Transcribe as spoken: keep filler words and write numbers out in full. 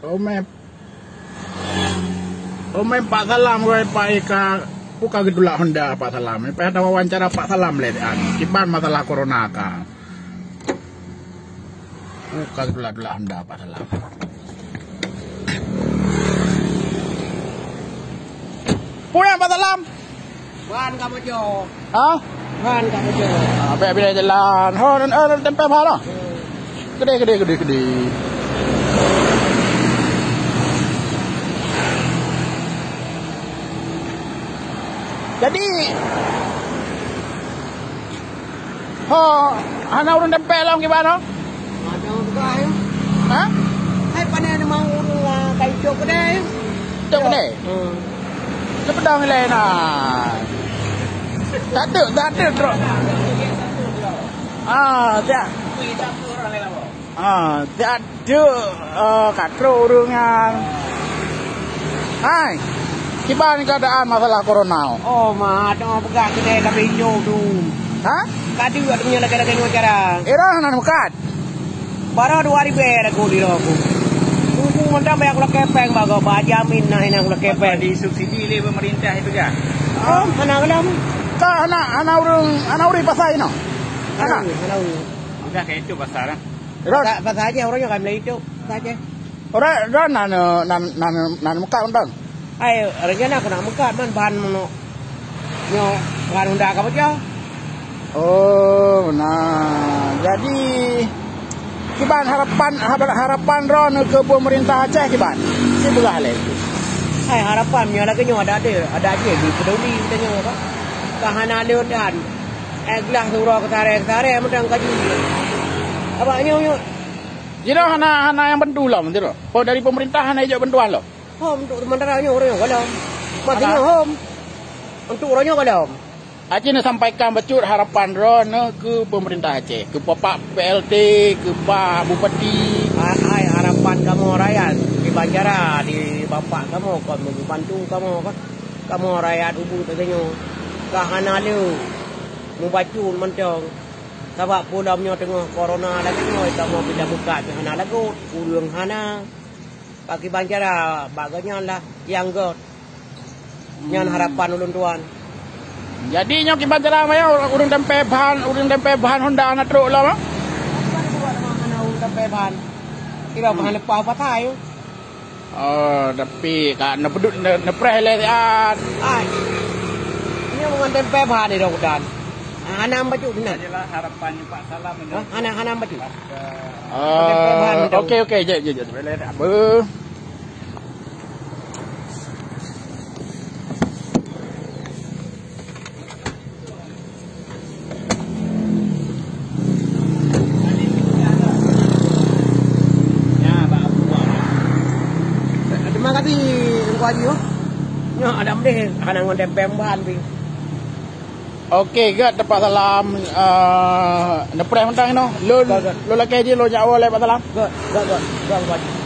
Omé, omé Pak Salam, wai Pak Eka, buka geutulak Honda Pak Salam. Payah tawawancara Pak Salam lé, an. Kiban masalah corona ka. Buka geutulak-tulak Honda Pak Salam. Pulang Pak Salam. Ban ka bojo. Hah? Ban ka bojo. Ah, bèk bilai jalan. Ho, nan, eh, nan tempel bah lah. Keudéh, keudéh, keudéh, keudéh. Jadi, ho, hana ureueng tempel lom kiban, ho? Ada bukan, ya? Hah? Hai, pandai nama ureueng, ah, kai cok kedai. Cok kedai? Hmm. Leubeh dong ilèe na. Tak ada, tak ada, bro. Ah, tak. Ah, tak ada, eh, ka trok ureueng nyan. Hai, kiban keadaan masalah corona? Oh, ma, ada peugah kedai tapi hijau tu. Ha? Kadu ada punya lagi-lagi wawancara. Era nan meukat. Baru dua ribu lagu di aku. Buku mentang banyak ulah kepeng bago, ba jamin nah ini ulah kepeng. Disubsidi lé pemerintah itu kan? Oh, hana gelam. Ka hana, hana ureueng, hana ureueng pasai no. Hana. Hana ureueng. Udah kayak itu pasar lah. Ron. Pasai aja orangnya kan mulai itu. Pasai aja. Ora, ora nan, nan, nan, nan meukat mantong. Ai, rencana aku nak meukat man bahan meunoe. Nyoe bahan honda ka baca. Oh, nah. Jadi, kiban harapan, harapan droeneuh keu pemerintah Aceh kiban? Sibeugah lé. Ai, harapan nyoe lagèe nyoe ada adil, ada adil di peduli kita nyoe, Pak. Ka hana leutan. Ai, glah surok keusaré-keusaré mantong kaju. Abak nyoe, nyoe. Jinoe hana, hana nyang bantu lom, jinoe. Oh, dari pemerintah hana ijok bantuan lom? Hom, untuk sementara nyoe ureueng nyoe gohlom. Masih nyoe hom. Untuk ureueng nyoe gohlom. Aceh neusampaikan bacut harapan droeneuh keu pemerintah Aceh, keu Bapak P L T, keu Pak Bupati. Hai, hai, harapan kamoe rakyat di Banjara, di Bapak kamoe kon membantu kamoe kon. Kamoe rakyat ubu teuh nyoe ka hana le mubacut mantong. Sabab peue lom nyoe teungoh corona lagèe nyoe, kamoe pih tabuka pih hana lagot, ureueng hana. Bak kiban cara, bak geuh nyan lah nyang göt. Nyan harapan ulôn tuan. Jadi nyoe kiban cara maya ureueng tempel bahan, ureueng tempel bahan honda na trok lom, ah? Hana ureueng tempel bahan. Kira bahan leupah pasai. Oh, tapi ka neupeudut, ne-, neupreh lé siat. Ai. Nyoe ngon tempel bahan di dokdan. Hana bacut sinan. Adalah harapan Pak Salam ini. Hah? Hana, hana bacut. Oh, oke, oke, jap, jap, jap. Boleh tak apa? Terima kasih, Teungku Haji, oh. Nyoe ada meuléh, hana ngon tempel bahan pih. Oke, göt, Pak Salam, eh, neupreh mantong inoe. Lôn, göt, göt, lôn lakèe jih, lôn jak woe lé Pak Salam. Göt, göt, göt, göt, Pak Haji.